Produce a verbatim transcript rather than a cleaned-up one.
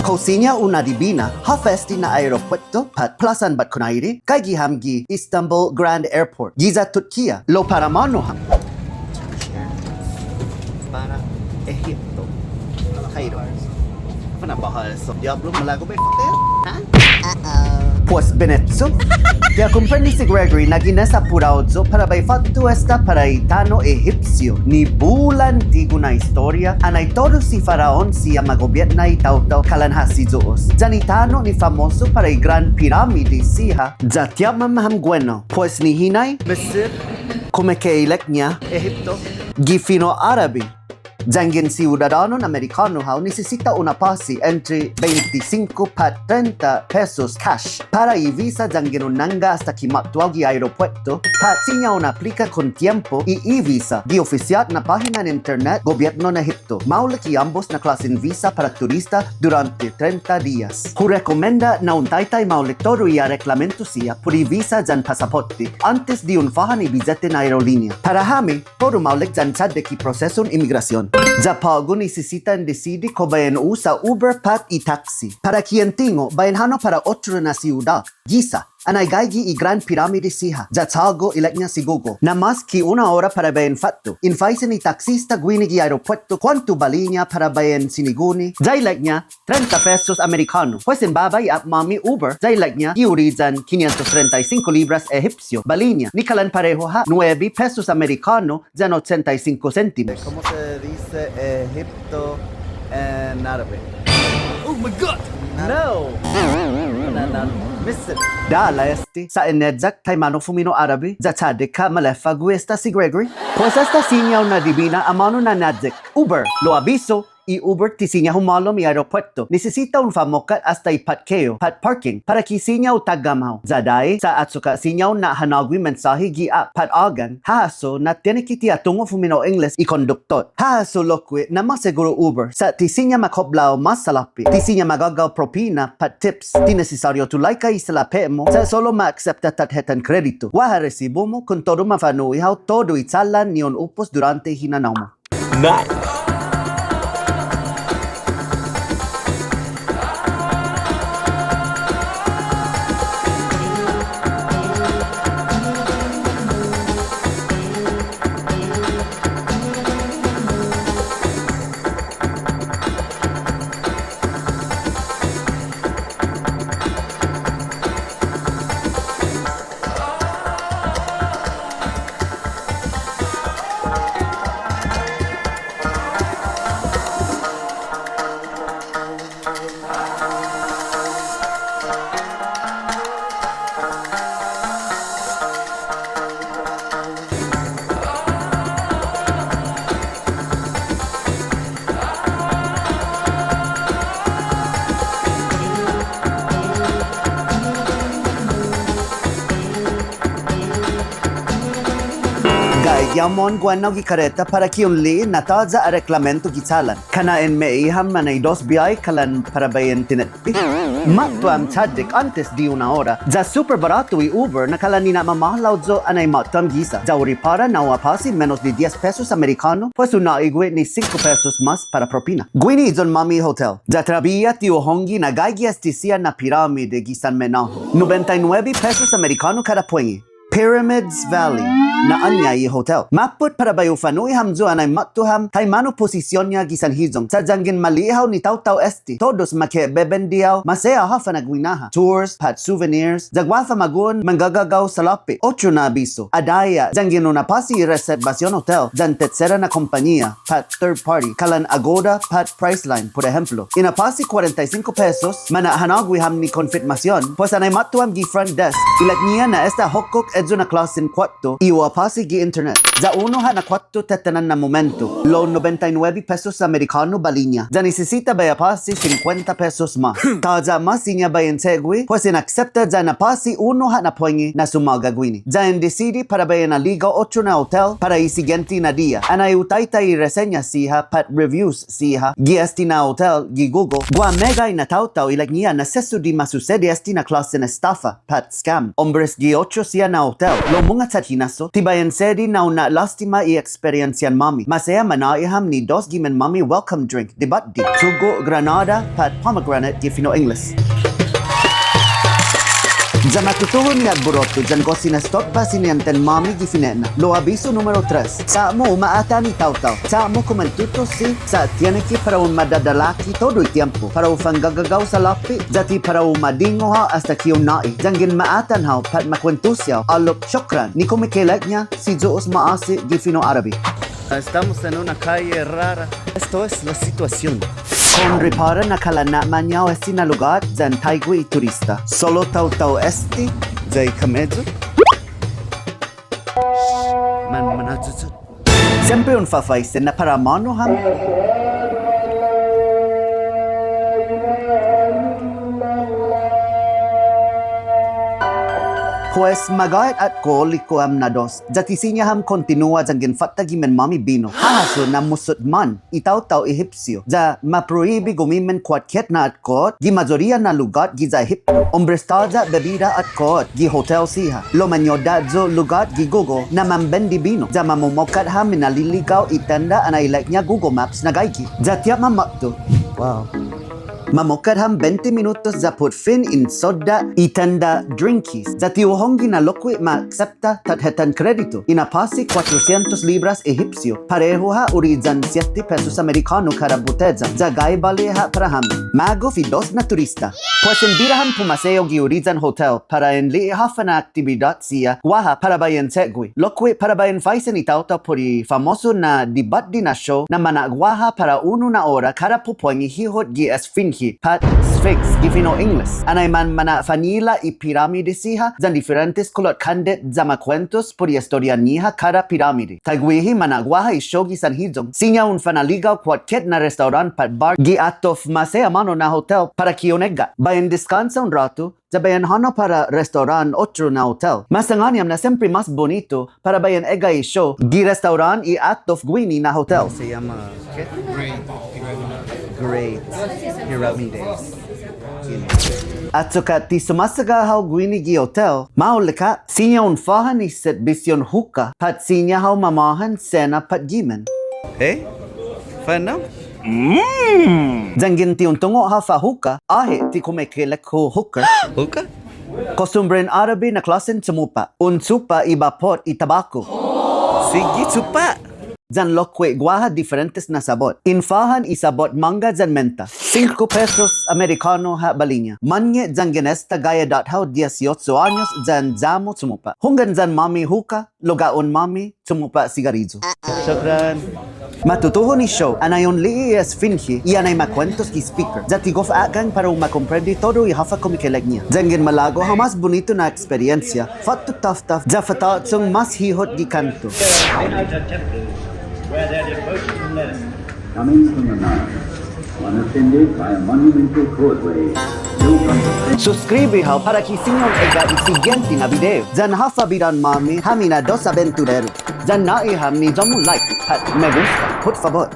Kao siña un adibina, håfa este na aeropuetto, pat plasan bat kunairi, gaige ham gi Istanbul Grand Airport, giya Turkia, lao para månu ham. Para Ehipto. Kairo. Håfa na båha eso? Diablo, malago' bai fåtto? Ha? Uh-oh. Pues, benecho. Ti ha' komprende si Gregory na gines apurao yu' para bai fåtto esta para i tano' Ehipsio, ni bulan antigu na estoria, anai todu si faraon siha ma gobietna i taotao kalan håsi Yu'os. Yan i tano' ni famosu para i gran piramide siha. Ya ti åpmam ham guennao. Pues ni hinai? Misir. Kumeke'ilek-ña? Ehipto. Gi fino' Årabi. Yanggen siudadånon Amerikånu hao nisisita un apåsi entre bente singko pat trenta pesos cash para i visa yanggen un nangga asta ki måtto hao gi aeropuetto, pat siña un aplika kon tiempo i e-visa gi ofisiåt na påhinan internet gobietnon Ehipto. Maolek i ambos na klåsen visa para turista durante trenta dias. Hu rekomenda na un taitai maolek todu i areklamentu siha put i visa yan pasapotte åntes di un fåhan i biyete na aerolinia. Para hami, todu maolek yan chaddek i prosesun imigrasion. Ya på'go nisisita en disidi kao bai en usa Uber pat i taksi. Para ki en tingo', bai en hånao para otro na siudåt. Giya, anai gaige i gran piramide siha. Ya chågo' ilek-ña si Google. Na mås ki una ora para bai en fåtto. In faisen i taksista guini gi aeropuetto kuånto bali-ña para bai en siniguni. Ya ilek-ña, trenta pesos Amerikånu. Pues en båba i åpmam i Uber, ya ilek-ña, gi uriyan kinientos trenta i singko libras Ehipsio bali-ña. Ni kalan parehu ha', nuebi pesos Amerikånu yan ochenta i singko sentimos. ¿Cómo se dice Egipto en árabe? Oh my God! No! No, no, no. Misir. Dåla este, sa' en eyak taimanu fumino' Årabi, ya chaddek ha' maleffa gui' esta si Gregory. Pues esta siña un adibina amånu na na'yak. Uber, lao abisu, i Uber ti siña humålom i aeropuetto. Nisisita un famokkat asta i patkeyu, pat parking, para ki siña u taggam hao. Ya adahi, sa' achokka' siña un na'hånågu i mensåhi gi app, pat ågang, håhasso na tieneki ti atungo' fumino' Ingles i konduktot. Håhasso lokkue' na ma seguru Uber, sa' ti siña ma kobbla hao mas salåpe'. Ti siña ma gågao propina, pat tips. Ti nisisåriu tulaika i salåpe'-mu, sa' solo ma aksepta tathettan kredito. Guaha resibu-mu, kontodu ma fa'nu'i hao todu i chalan ni un upos duranten hinanao-mu. Nice. Gaige hao mohon guennao gi kareta para ki un li'e' na tåya' areklamentu gi chalan. Kana' en me'i ham anai dos biåhi kalan para bai en tinetbe. Måtto ham chaddek åntes di una ora. Ya super barato i Uber na kalan nina'mamåhlao yu' anai måtto ham giya. Ya hu ripåra na hu apåsi menos di dies pesos Amerikånu, pues hu nå'i gue' ni singko pesos mås para propina. Guini i iyon-måmi hotel. Ya trabiha ti hu hongge na gaige este siha na piramide gi sanmenhålom. Nobenta i nuebi pesos Amerikånu kada puengi. Pyramids Valley, na'ån-ña i hotel. Mappot para bai hu fa'nu'i hamyo anai måtto ham taimanu posision-ña gi sanhiyong. Sa' yanggen ma li'e' hao ni taotao este, todos ma ke'ebeben di hao, maseha håfa na guinaha, tours, pat souvenirs, ya guaha famagu'on manggagagao salåpe'. Otro na abisu, adahi ha', yanggen un apåsi i reservasion hotel yan tetsera na kompañia, pat third party, kalan Agoda, pat Priceline, put ehemplo. In apåsi kuarenta i singko pesos, ma na'hånågue ham ni konfirmasion, pues anai måtto ham gi front desk, ilek-ñiha na esta hokkok eyu na klåsen kuåtto, i hu apåsi gi internet. Ya unu ha' na kuåtto tetehnan na momento, lao nobenta i nuebi pesos Amerikånu bali-ña. Ya nisisita bai apåsi sinkuenta pesos mås. Tåya' mås siña bai en che'gue, pues in aksepta ya in apåsi unu ha' na puengi na sumåga guini. Ya en disidi para bai en aligao otro na hotel para i siguiente na diha. Anai hu taitai i reseña siha pat reviews siha gi este na hotel gi Google. Guaha meggai na taotao ilek-ñiha na sesso di ma susedi este na klåsen estafa pat scam. Hombres gi otro siha na hotel. Lao mungnga chathinåssu, Bai in sedi na un na'låstima i eksperensian-måmi. Maseha ma nå'i ham ni dos gimen-måmi welcome drink, dibåtde, chugo', granada, pat pomegranate gi fino' Ingles. Ya ma tutuhon i atburotu yan gof sinestotba sinienten-måmi gi fine'na. Lao abisu numero tres. Sa'-mu uma'atan i taotao. Sa'-mu kuentutusi sa' tieneki para u ma dadalaki todu i tiempo, para u fangagagao salåpe', ya ti para u ma dingu hao asta ki un nå'i. Yanggen ma a'atan hao pat ma kuentusi hao, ålok shokran. Ni kumekeilek-ña, si Yu'os ma'åse' gi fino' Årabe. Estamos en una calle rara. Esto es la situación. Konripåra na kalan na'mañao este na lugåt yan taigue i turista. Solo taotao este. Ya i kameyu. Man, man, ah, tut, tut. Siempre un fafaisen na para månu ham. Pues magåhet alkohóliko ham na dos. Ya ti siña ham kontinua yanggen fatta gimen-måmi binu. Hahasso na musutman i taotao Ehipsio. Ya ma prohibi gumimen kuåtkiet na alkohol gi mayoria na lugåt giya Ehipto. Un breståya bebida alkohol gi hotel siha. Lao mañodda' yu' lugåt gi Google na manbendi binu. Ya mamomokkat ham minaliligao i tenda anai ilek-ña Google Maps na gaige. Ya ti åpmam måtto. Wow. Mamokkat ham bente minutos ya put fin in sodda' i tenda Drinkies. Ya ti hu hongge na lokkue' ma aksepta tathettan kredito. Inapåsi kuåttrosientos libras Ehipsio. Parehu ha' uriyan siette pesos Amerikånu kada boteya. Ya gai båli ha' para hami. Magof i dos na turista. Pues in bira ham pumaseo gi uriyan hotel para in li'e' håfa na aktibidåt siha guaha para bai in che'gue. Lokkue' para bai in faisen i taotao put i famosu na dibåtde na show na mana'guaha para unu na ora kada pupuengi hihot gi Esfinhi, pat Sphinx gi fino' Ingles. Anai manmana'fañila' i piramide siha, yan diferentes kulot kåndet ya ma kuentos put i estorian-ñiha kada piramide. Taiguihi mana'guaha i show gi sanhiyong. Siña un fanaligao kuåtkiet na restauran pat bar gi atof maseha månu na hotel para ki un egga'. Bai in deskånsa un råtu, ya bai in hånao para restauran otro na hotel. Ma sangåni ham na siempre mås bunitu para bai in egga' i show gi restauran i atof guini na hotel. Se llama, ¿qué? Great Pyramid. Great Pyramides. Achokka' ti sumåsaga hao guini gi hotel, maolek ha', siña un fåhan i setbision huka, pat siña hao mamåhan sena pat gimen. Eh? Fa'nå'gue? Mm. Yanggen ti un tungo' håfa huka, åhe' ti kumekeilek-hu hooker. Hooker? Kostumbren Årabe na klåsen chumupa'. Un chupa' i bapot i tabaku. Sigi chupa'. Yan lokkue' guaha diferentes na sabot. In fåhan i sabot många yan menta. Singko pesos Amerikånu ha' båliña. Månnge' yanggen esta gaidåt hao dieciocho åños yan ya-mu chumupa'. Hunggan yan-måmi huka, lugåt un-måmi chumupa' sigariyu. Shukran. Ma tutuhon i show, anai un li'e' i Esfinhi, i anai ma kuentos gi speaker. Ya ti gof ågang para u ma komprende todu i håfa kumekeilek-ña. Yanggen malago' hao mås bunitu na eksperiensia, fåtto taftaf, ya fatå'chong mås hihot gi kånto. Coming from the north, one attended by a monumental causeway built on the Suskribi hao para ki siña un egga' i siguiente na video. Yan håfa bidan-måmi, hami na dos abentureru. Yan nå'i ham ni iyo-mu like, pat me gusta, put fabot.